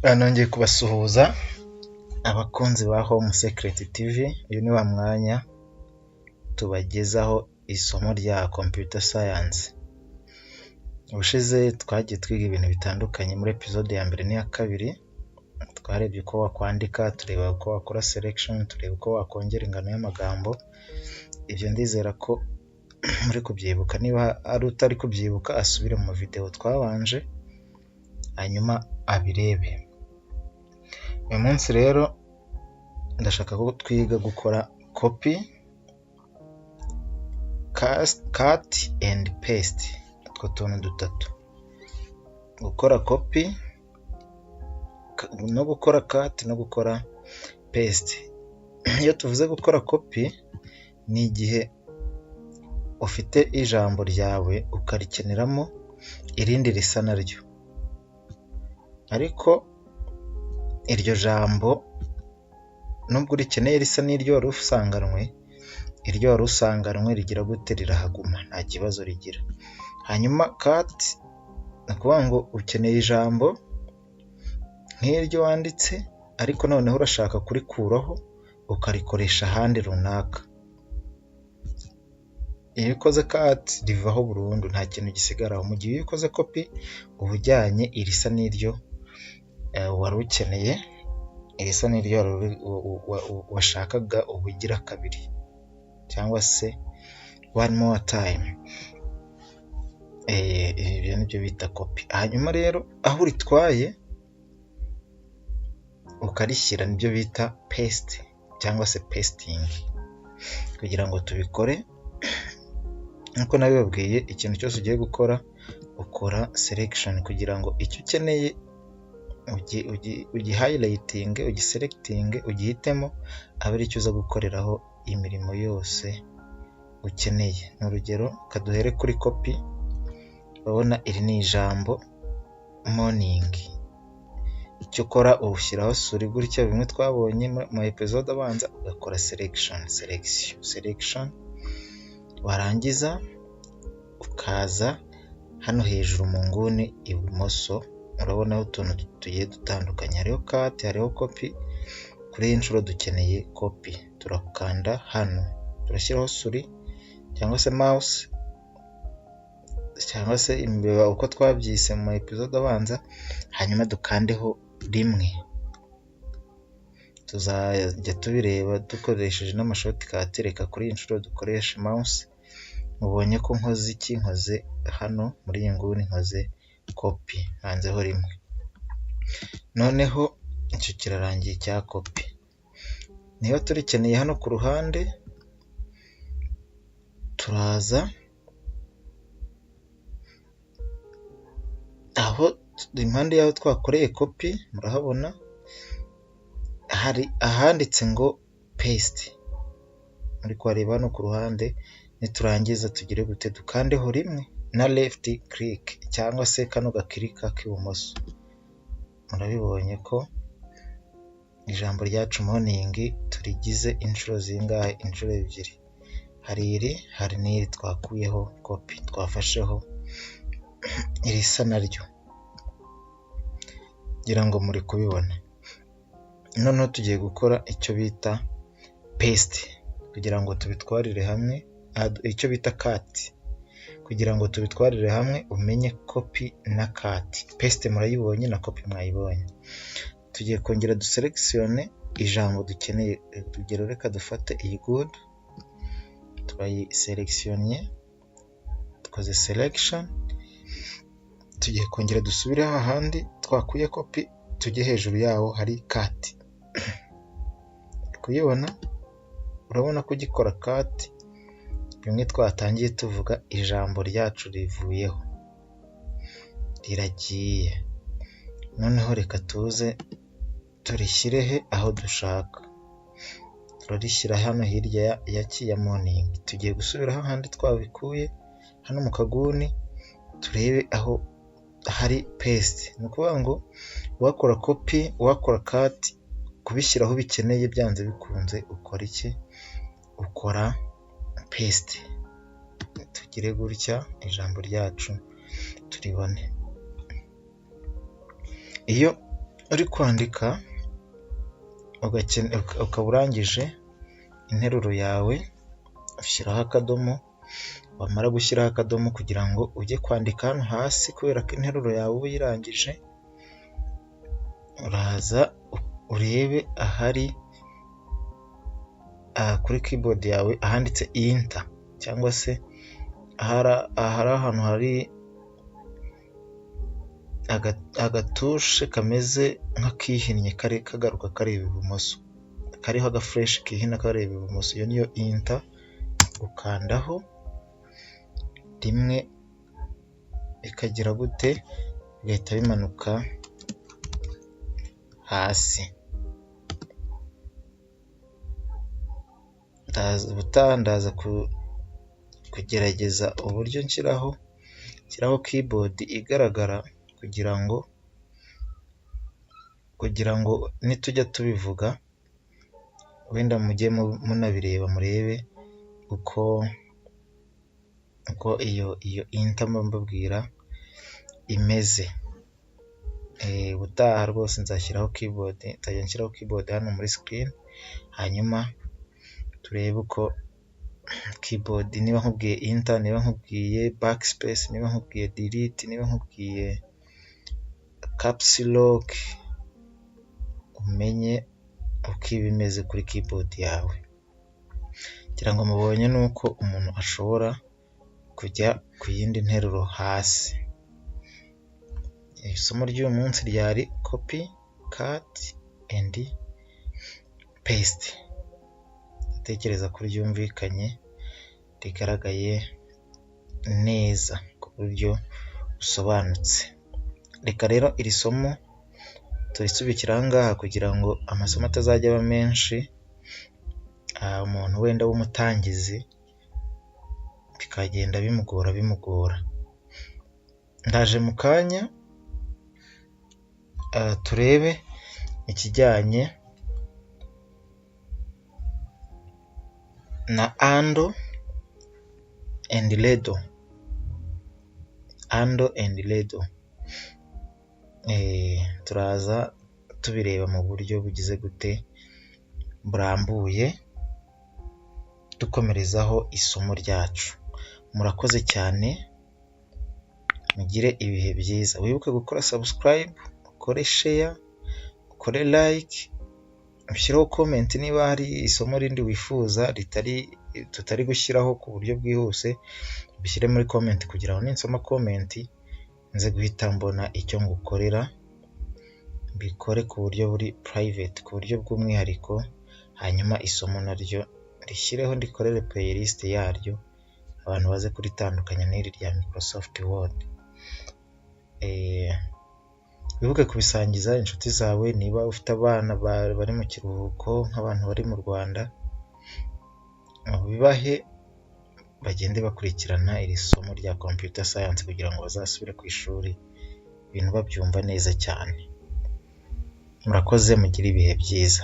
Nongeye kubasuhuza abakunzi ba Home Secret TV, uyu ni wa mwanya tubagezaho isomo rya Computer Science. Ubushize twagiye twiga ibintu bitandukanye muri episode ya mbere n'iya kabiri, twarebye uko wakwandika, tureba uko wakora selection, tureba uko wakongera ingano y'amagambo, ibyo ndizera ko muri kubyibuka, niba ari utari kubyibuka asubire mu video twabanje hanyuma abirebe. Uyu munsi rero ndashaka ko twiga gukora copy, cut and paste, utwo tuntu dutatu. Gukora copy no gukora cut no gukora paste. Iyo tuvuze gukora copy ni igihe ufite ijambo ryawe ukarikeneramo irindi risa naryo, ariko iryo jambo nubwo urikeneye risa n'iryo wari usanganwe, iryo wari usanganwe rigira gute? Rirahaguma, nta kibazo rigira. Hanyuma cut ni ukuvuga ngo ukeneye ijambo nk'iryo wanditse ariko noneho urashaka kurikuraho ukarikoresha ahandi runaka. Iyo ukoze cut rivaho burundu, nta kintu gisigaraho, mu gihe iyo ukoze copy uba ujyanye irisa n'iryo wari ukeneye, irisa n'iryo washakaga ubugira kabiri cyangwa se one more time. Ibyo nibyo bita copy. Hanyuma rero aho uritwaye ukarishyira nibyo bita paste cyangwa se pasting. Kugira ngo tubikore nk'uko nabibabwiye, ikintu cyose ugiye gukora ukora selection kugira ngo icyo ukeneye ugihighlightinge, ugiselectinge, ugihitemo, abe aricyo uza gukoreraho imirimo yose ukeneye. Ni urugero, kaduhere kuri copy, urabona iri ni ijambo morning, icyo ukora ushyiraho souris gutya, bimwe twabonye mu episode abanza, ugakora selection, selection, selection, warangiza ukaza hano hejuru mu nguni ibumoso, urabonaho utuntu tugiye dutandukanye, hariho cut, hariho copy, kuri iyi nshuro dukeneye copy, turakanda hano, turashyiraho souris cyangwa se mouse cyangwa se imbeba uko twabyise mu episode abanza, hanyuma dukandeho rimwe, tuzajya tubireba dukoresheje n'amashortcut, reka kuri iyi nshuro dukoreshe mouse, mubonye ko nkoze iki? Nkoze hano muri iyi nguni, nkoze copy, nkanzeho rimwe, noneho icyo kirarangiye cya copy. Niba turikeneye hano ku ruhande, turaza aho impande y'aho twakoreye copy, murahabona hari ahanditse ngo paste, muri kuhareba hano ku ruhande, niturangiza tugire gute? Dukandeho rimwe na left click cyangwa se kano gakirika k'ibumoso, murabibonye ko ijambo ryacu morning turigize inshuro zingahe? Inshuro ebyiri, hari iri, hari n'iri twakuyeho copy, twafasheho irisa naryo, ngira ngo muri kubibona. Noneho tugiye gukora icyo bita paste kugira ngo tubitwarire hamwe, icyo bita cut, kugira ngo tubitwarire hamwe umenye copy na cut. Paste murayibonye na copy mwayibonye. Tugiye kongera duselectionne ijambo dukeneye. Urugero, reka dufate iyi good, turayiselectionne, dukoze selection, tugiye kongera dusubire hahandi twakuye copy, tujye hejuru yaho hari cut. Kuyibona, urabona ko ugikora cut, bimwe twatangiye tuvuga, ijambo ryacu rivuyeho, riragiye. Noneho reka tuze turishyire he aho dushaka? Turarishyira hano hirya ya ki? Ya morning. Tugiye gusubira hahandi twabikuye, hano mu kaguni, turebe aho hari paste. Ni ukuvuga ngo uwakora copy, uwakora cut, kubishyira aho ubikeneye byanze bikunze ukora iki? Ukora paste. Tugire gutya ijambo ryacu turibone. Iyo Uri kwandika ukaba urangije interuro yawe, ushyiraho akadomo, wamara gushyiraho akadomo kugira ngo ujye kwandika hano hasi, kubera ko interuro yawe uba uyirangije, uraza urebe ahari kuri keyboard yawe ahanditse Enter, cyangwa se ahari ahantu hari agatushe kameze nk'akihinnye kagaruka kareba ibumoso, kariho agaflèche kihina kareba ibumoso, iyo niyo Enter, ukandaho rimwe bikagira gute? Bigahita bimanuka hasi. Ubutaha ndaza kugerageza uburyo nshyiraho keyboard igaragara kugira ngo nitujya tubivuga wenda mujye munabireba, murebe uko iyo Enter mba mbabwira imeze. Ubutaha rwose nzashyiraho keyboard, nzajya nshyiraho keyboard hano muri screen, hanyuma turebe uko keyboard, niba nkubwiye Enter, niba nkubwiye Backspace, niba nkubwiye Delete, niba nkubwiye Caps Lock, umenye uko iba imeze kuri keyboard yawe. Ngira ngo mubonye nuko umuntu ashobora kujya ku yindi nteruro hasi. Isomo ry'uyu munsi ryari copy, cut and paste. Ndatekereza ko ryumvikanye, rigaragaye neza ku buryo busobanutse. Reka rero iri somo turisubikire aha ngaha kugira ngo amasomo atazajya aba menshi, umuntu wenda w'umutangizi bikagenda bimugora bimugora. Ndaje mu kanya turebe ikijyanye na undo and redo, undo and redo. Turaza tubireba mu buryo bugize gute? Burambuye, dukomerezaho isomo ryacu. Murakoze cyane, mugire ibihe byiza. Wibuke gukora subscribe, ukore share, ukore like, ushyireho comment niba hari isomo rindi wifuza ritari tutari gushyiraho ku buryo bwihuse, ubishyire muri comment kugira ngo ninsoma comment nze guhita mbona icyo ngukorera, mbikore ku buryo buri private, ku buryo bw'umwihariko, hanyuma isomo naryo rishyireho, ndikorere playlist yaryo, abantu baze kuritandukanya n'iri rya Microsoft Word. Wibuke kubisangiza inshuti zawe, niba ufite abana bari mu kiruhuko nk'abantu bari mu Rwanda, ubibahe bagende bakurikirana iri somo rya computer science kugira ngo bazasubire ku ishuri ibintu babyumva neza cyane. Murakoze, mugire ibihe byiza.